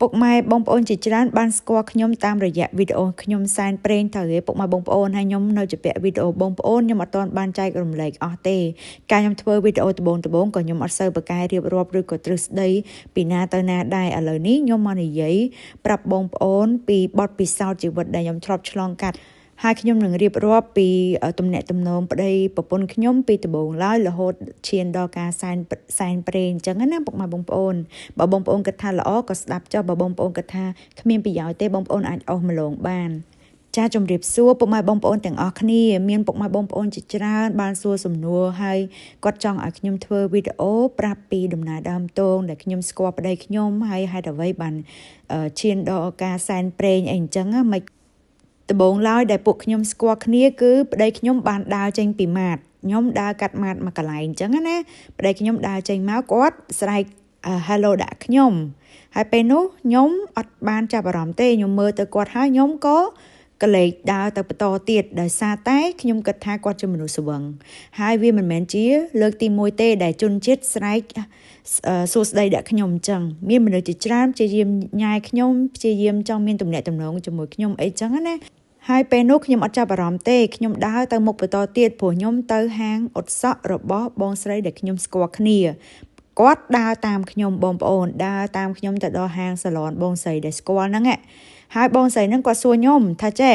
ពុកម៉ែបងប្អូនជាច្រើនបានស្គាល់ខ្ញុំតាមរយៈវីដេអូខ្ញុំសែនព្រេងត្រូវទេពុកម៉ែបងប្អូនហើយខ្ញុំនៅជាពាក់វីដេអូបងប្អូនខ្ញុំអត់ទាន់បានចែករំលែកអស់ទេការខ្ញុំធ្វើវីដេអូដំបូងៗក៏ខ្ញុំអត់សូវប្រកែរៀបរាប់ឬក៏ទ្រឹស្ដីពីណាទៅណាដែរឥឡូវនេះខ្ញុំមកនិយាយប្រាប់បងប្អូនពីបទពិសោធន៍ជីវិតដែលខ្ញុំធ្លាប់ឆ្លងកាត់ហើយខ្ញុំនឹងរៀបរាប់ពីទំនាក់ទំនងប្តីប្រពន្ធខ្ញុំពីដំបូងឡើយរហូតឈានដល់ការសែនសែនព្រេងអញ្ចឹងណាពុកម៉ែបងប្អូនបើបងប្អូនគិតថាល្អក៏ស្ដាប់ចុះបើបងប្អូនគិតថាគ្មានប្រយោជន៍ទេបងប្អូនអាចអស់ម្លងបានចាជំរាបសួរពុកម៉ែបងប្អូនទាំងអស់គ្នាមានពុកម៉ែបងប្អូនជាច្រើនបានសួរសំណួរហើយគាត់ចង់ឲ្យខ្ញុំធ្វើវីដេអូប្រាប់ពីដំណើរដើមទងដែលខ្ញុំស្គាល់ប្តីខ្ញុំហើយហេតុអ្វីបានឈានដល់ការសែនព្រេងអីអញ្ចឹងណាមិនដំបូងឡើយដែលពួកខ្ញុំស្គាល់គ្នាគឺប្តីខ្ញុំបានដើរចេញពីម៉ាតខ្ញុំដើរកាត់ម៉ាតមួយកន្លែងអញ្ចឹងណាប្តីខ្ញុំដើរចេញមកគាត់ស្រែក hello ដាក់ខ្ញុំហើយពេលនោះខ្ញុំអត់បានចាប់អារម្មណ៍ទេខ្ញុំមើលទៅគាត់ហើយខ្ញុំក៏កលេចដើរទៅបន្តទៀតដោយសារតែខ្ញុំគិតថាគាត់ជាមនុស្សស្វឹងហើយវាមិនមែនជាលើកទី1ទេដែលជនជាតិស្រែកសួស្ដីដាក់ខ្ញុំអញ្ចឹងមានមនុស្សជាច្រើនព្យាយាមញ៉ាយខ្ញុំព្យាយាមចង់មានទំនាក់ទំនងជាមួយខ្ញុំអីចឹងណាហើយពេលនោះខ្ញុំអត់ចាប់អារម្មណ៍ទេខ្ញុំដើរទៅមុខបន្តទៀតព្រោះខ្ញុំទៅហាងអ៊ុតសក់របស់បងស្រីដែលខ្ញុំស្គាល់គ្នាគាត់ដើរតាមខ្ញុំបងប្អូនដើរតាមខ្ញុំទៅដល់ហាងសាឡនបងស្រីដែលស្គាល់ហ្នឹងហើយបងស្រីហ្នឹងគាត់សួរខ្ញុំថាចេះ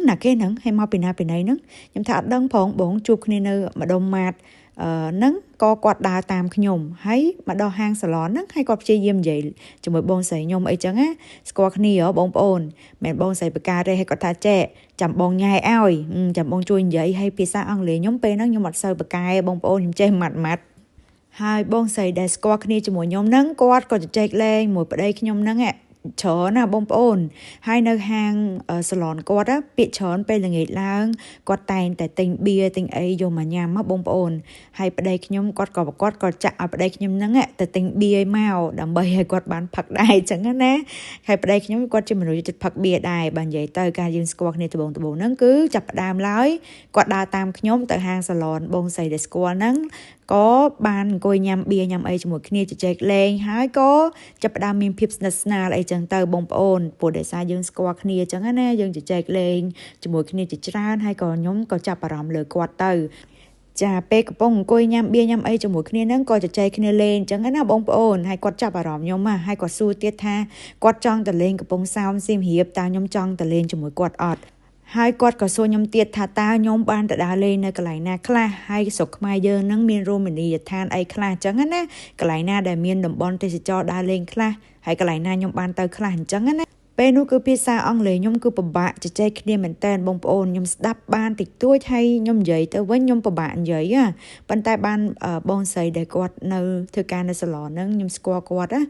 ណាគេហ្នឹងហើយមកពីណាពីណីហ្នឹងខ្ញុំថាអត់ដឹងផងបងជួបគ្នានៅម្ដុំម៉ាតហ្នឹងក៏គាត់ដើរតាមខ្ញុំហើយមកដល់ហាងសាឡនហ្នឹងហើយគាត់ព្យាយាមនិយាយជាមួយបងស្រីខ្ញុំអីចឹងណាស្គាល់គ្នាហ៎បងប្អូនមិនបងស្រីបកាទេហើយគាត់ថាចេះចាំបងញ៉ែឲ្យចាំបងជួយនិយាយហើយភាសាអង់គ្លេសខ្ញុំពេលហ្នឹងខ្ញុំអត់សូវបកែបងប្អូនខ្ញុំចេះម៉ាត់ម៉ាត់ហើយបងស្រីដែលស្គាល់គ្នាជាមួយខ្ញុំហ្នឹងគាត់ក៏ជជែកលេងមួយប្តីខ្ញុំហ្នឹងច្រើនណាបងប្អូនហើយនៅហាងសាឡនគាត់ពាក្យច្រើនពេលល្ងាចឡើងគាត់តែងតែទិញបៀទិញអីយកមកញ៉ាំបងប្អូនហើយប្តីខ្ញុំគាត់ក៏គាត់ក៏ចាក់ឲ្យប្តីខ្ញុំហ្នឹងទៅទិញបៀមកដើម្បីឲ្យគាត់បានផឹកដែរអញ្ចឹងណាហើយប្តីខ្ញុំគាត់ជាមនុស្សចិត្តផឹកបៀដែរបើនិយាយទៅការយើងស្គាល់គ្នាដំបូងដំបូងហ្នឹងគឺចាប់ផ្ដើមឡើយគាត់ដើរតាមខ្ញុំទៅហាងសាឡនបងស្រីដែលស្គាល់ហ្នឹងក៏បានអង្គុយញ៉ាំបៀញ៉ាំអីជាមួយគ្នាជជែកលេងហើយក៏ចាប់ផ្ដើមមានភាពស្និទ្ធស្នាលអីចឹងទៅបងប្អូនព្រោះដោយសារយើងស្គាល់គ្នាចឹងណាយើងជជែកលេងជាមួយគ្នាជាច្រើនហើយក៏ខ្ញុំក៏ចាប់អារម្មណ៍លើគាត់ទៅចាពេលកំពុងអង្គុយញ៉ាំបៀញ៉ាំអីជាមួយគ្នាហ្នឹងក៏ជជែកគ្នាលេងអញ្ចឹងណាបងប្អូនហើយគាត់ចាប់អារម្មណ៍ខ្ញុំហើយគាត់សួរទៀតថាគាត់ចង់ទៅលេងកំពង់សោមសៀមរាបតើខ្ញុំចង់ទៅលេងជាមួយគាត់អត់ហើយគាត់ក៏សួរខ្ញុំទៀតថាតើខ្ញុំបានទៅដើរលេងនៅកន្លែងណាខ្លះហើយស្រុកខ្មែរយើងនឹងមានរមណីយដ្ឋានអីខ្លះអញ្ចឹងណាកន្លែងណាដែលមានតំបន់ទេសចរដើរលេងខ្លះហើយកន្លែងណាខ្ញុំបានទៅខ្លះអញ្ចឹងណាពេលនោះគឺភាសាអង់គ្លេសខ្ញុំគឺពិបាកជជែកគ្នាមែនតើបងប្អូនខ្ញុំស្ដាប់បានតិចតួចហើយខ្ញុំនិយាយទៅវិញខ្ញុំពិបាកនិយាយប៉ុន្តែបានបងស្រីដែលគាត់នៅធ្វើការនៅសាឡនហ្នឹងខ្ញុំស្គាល់គាត់ណា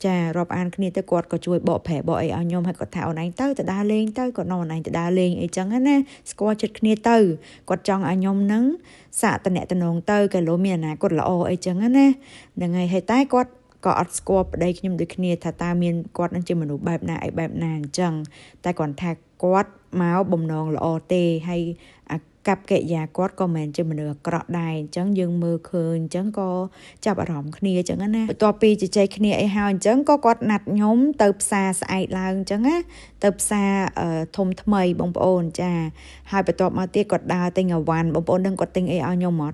ចារាប់អានគ្នាទៅគាត់ក៏ជួយបកប្រែបកអីឲ្យខ្ញុំហើយគាត់ថាអូនឯងទៅទៅដើរលេងទៅគាត់នាំអូនឯងទៅដើរលេងអីចឹងណាស្គាល់ចិត្តគ្នាទៅគាត់ចង់ឲ្យខ្ញុំនឹងសាកតំណតំណងទៅគេលោមានអនាគតល្អអីចឹងណាហ្នឹងហើយហើយតែគាត់ក៏អត់ស្គាល់ប្តីខ្ញុំដូចគ្នាថាតើមានគាត់នឹងជាមនុស្សបែបណាអីបែបណាអញ្ចឹងតែគាត់ថាគាត់មកបំណងល្អទេហើយអាកប្បកិរិយាគាត់ក៏មិនមែនជាមនុស្សអាក្រក់ដែរអញ្ចឹងយើងមើលឃើញអញ្ចឹងក៏ចាប់អារម្មណ៍គ្នាអញ្ចឹងណាបន្ទាប់ពីជជែកគ្នាអីហើយអញ្ចឹងក៏គាត់ណាត់ខ្ញុំទៅផ្សារស្អែកឡើងអញ្ចឹងណាទៅផ្សារធំថ្មីបងប្អូនចាហើយបន្ទាប់មកទៀតគាត់ដើរទិញអវ៉ាន់បងប្អូនដឹងគាត់ទិញអីឲ្យខ្ញុំមក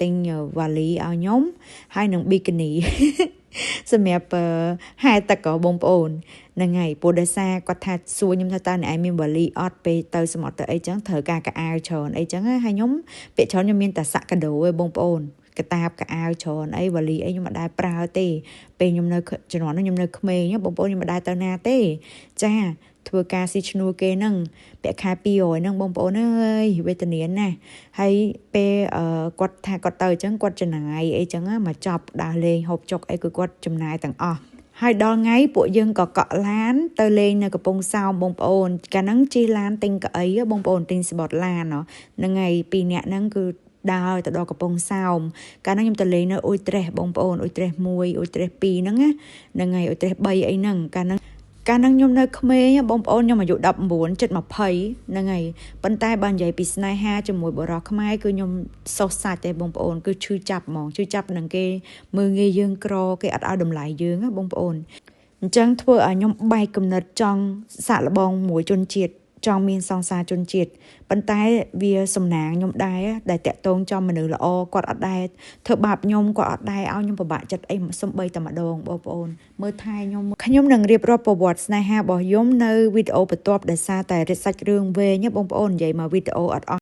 ទិញវ៉ាលីឲ្យខ្ញុំហើយនឹងប៊ីគីនីសម្រាប់ហែទឹកក៏បងប្អូនហ្នឹងហើយព្រោះដោយសារគាត់ថាសួរខ្ញុំថាតើអ្នកឯងមានវ៉ាលីអត់ពេលទៅសមុទ្រទៅអីចឹងត្រូវការកៅអៅច្រើនអីចឹងហើយខ្ញុំពាក្យច្រើនខ្ញុំមានតែសាក់កាដូឯងបងប្អូនកតាបកៅអៅច្រើនអីវ៉ាលីអីខ្ញុំមិនដែលប្រើទេពេលខ្ញុំនៅជំនាន់នោះខ្ញុំនៅក្មេងបងប្អូនខ្ញុំមិនដែលទៅណាទេចាធ្វើការស៊ីឈ្នួលគេហ្នឹងពាក់ខែ200ហ្នឹងបងប្អូនអើយវេទនាណាស់ហើយពេលគាត់ថាគាត់ទៅអញ្ចឹងគាត់ចំណាយអីចឹងមកចប់ដើរលេងហូបចុកអីគឺគាត់ចំណាយទាំងអស់ហើយដល់ថ្ងៃពួកយើងក៏កក់ឡានទៅលេងនៅកំពង់សោមបងប្អូនកាលហ្នឹងជិះឡានទិញកៅអីបងប្អូនទិញស្បតឡានហ្នឹងហើយពីរនាក់ហ្នឹងគឺដើរទៅដល់កំពង់សោមកាលហ្នឹងខ្ញុំទៅលេងនៅអ៊ុយត្រេសបងប្អូនអ៊ុយត្រេស1អ៊ុយត្រេស2ហ្នឹងណាហ្នឹងហើយអ៊ុយត្រេស3អីហ្នឹងកាលហ្នឹងខ្ញុំនៅក្មេងបងប្អូនខ្ញុំអាយុ19ជិត20ហ្នឹងហើយប៉ុន្តែបើនិយាយពីស្នេហាជាមួយបុរសខ្មែរគឺខ្ញុំសុសសាច់ទេបងប្អូនគឺឈឺចាប់ហ្មងឈឺចាប់នឹងគេមើលងាយយើងក្រគេអត់ឲ្យតម្លៃយើងណាបងប្អូន អញ្ចឹងធ្វើឲ្យខ្ញុំបែកគំនិតចង់សាកល្បងមួយជនជាតិចង់មានសង្សារជនជាតិប៉ុន្តែវាសំណាងខ្ញុំដែរដែលតាក់ទងចំមនុស្សល្អគាត់អត់ដែរធ្វើបាបខ្ញុំគាត់អត់ដែរឲ្យខ្ញុំពិបាកចិត្តអីសំបីតែម្ដងបងប្អូនមើលថែខ្ញុំខ្ញុំនឹងរៀបរាប់ប្រវត្តិស្នេហារបស់ខ្ញុំនៅវីដេអូបន្ទាប់ដោយសារតែរិទ្ធសាច់រឿងវែងបងប្អូននិយាយមកវីដេអូអត់អស់។